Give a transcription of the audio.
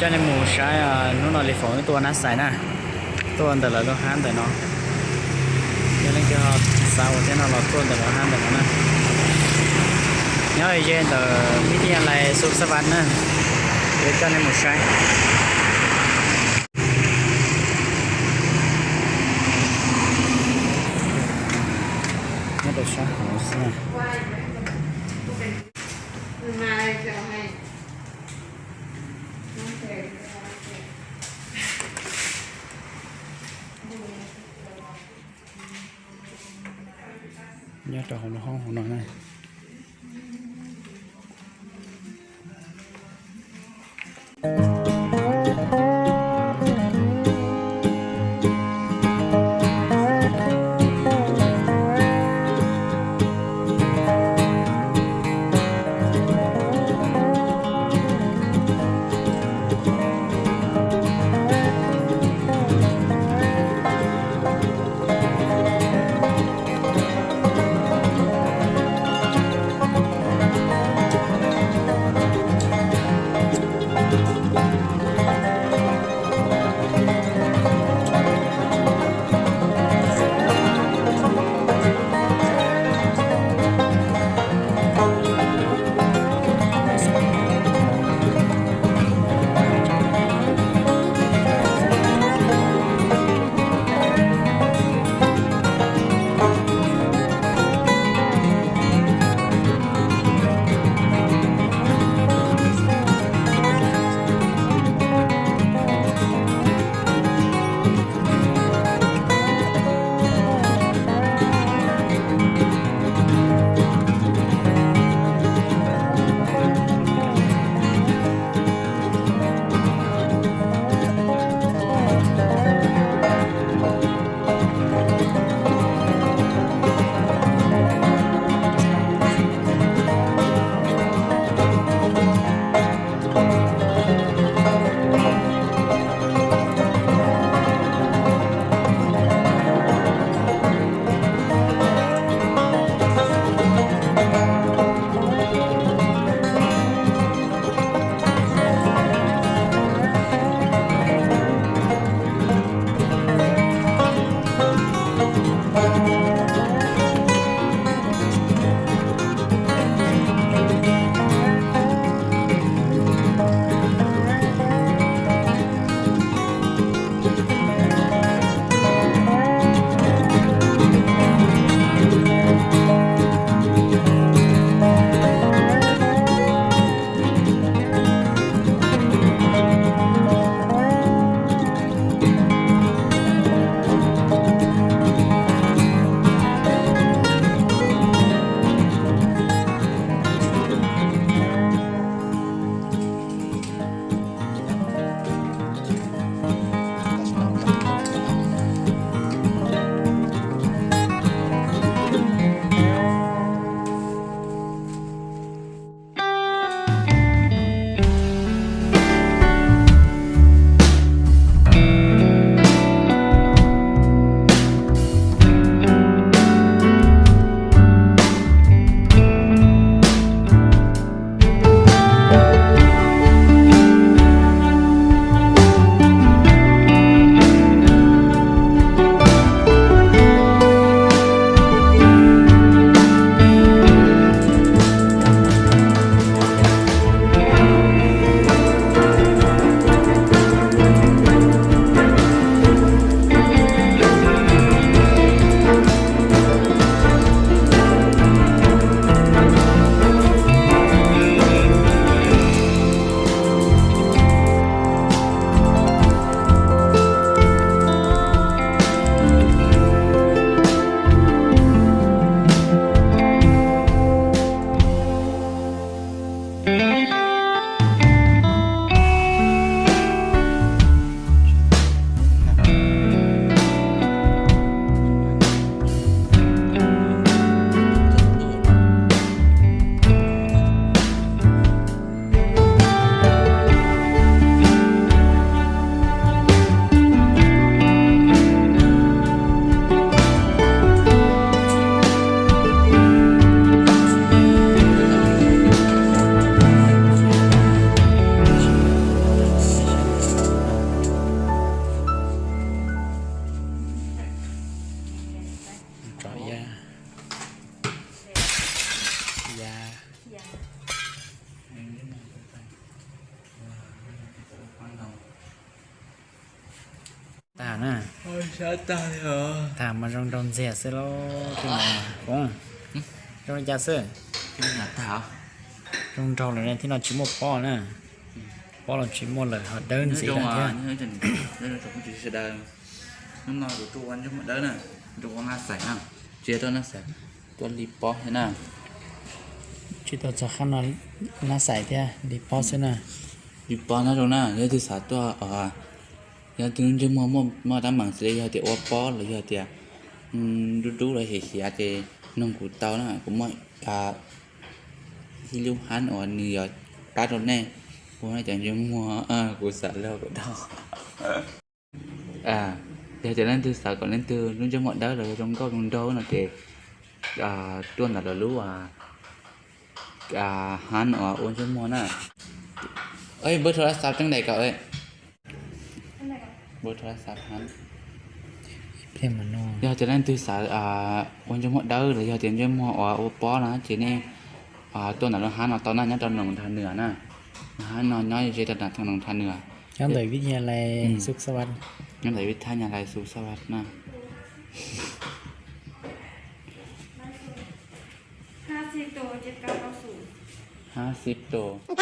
Coj nej mus saib, hnub no Lis Foom wb tuaj nab xais na, tuaj ntawm lawv lub hab ntawm no. Yog leej twg ho xav ua thiab no los tuaj ntawm lawv hab ntawm no na. Nyob ze ntawm Vij Lais Xu Xab Vas na, yuav coj nej mus saib. Nyob rau sab hauv xwb na. Nyob rau hauv lub hoob hauv no na. Tham mas zoo nraug ntxiag xwb lauj, tij no. Zoo li cas xwb? Zoo nraug lawm, tij no tsis muaj pob na. Pob los tsis muaj lawm, ho dawb ntxiv lawm thiab. Hnub no kuv tuaj ua ntsej muag dawb na, tuaj ua na xais na, tsis tuaj na xais, tuaj li pob thiab na. Tsis tau txog qhov no na xais thiab, li pob xwb na. Li pob nyob zoo na, yog twg xav tuaj, yog twg ntsej muag muaj teeb meem xws li yog tias ua pob los yog tias dub dub los hiav hiav ces noog kuv tau na, kuv muaj ib lub hab uas nws yuav pab rau nej ua nej cov ntsej muag, kuv xav luag kuv tau. Yog tias leej twg xav kom leej twg lub ntsej muag dawb los yog zoo nkauj zoo nraug no ces tuaj ntawm lawv lub hab uas ua ntsej muag na. Npawb tha la xav teeb dais kom, npawb tha la xav hab. Yog tias leej twg xav ua ntsej muag dawb los yog tias ntsej muag uas ua pob no ces nej tuaj ntawm lub hab no tau na, nyob rau Noo Tha Nwm na. Hab no nyob ze rau Noo Tha Nwm. Nyob ntawm vib thab nyas lais Xus Xab Vas, nyob ntawm vib thab nyas lais Xus Xab Vas na. Hab xib tus.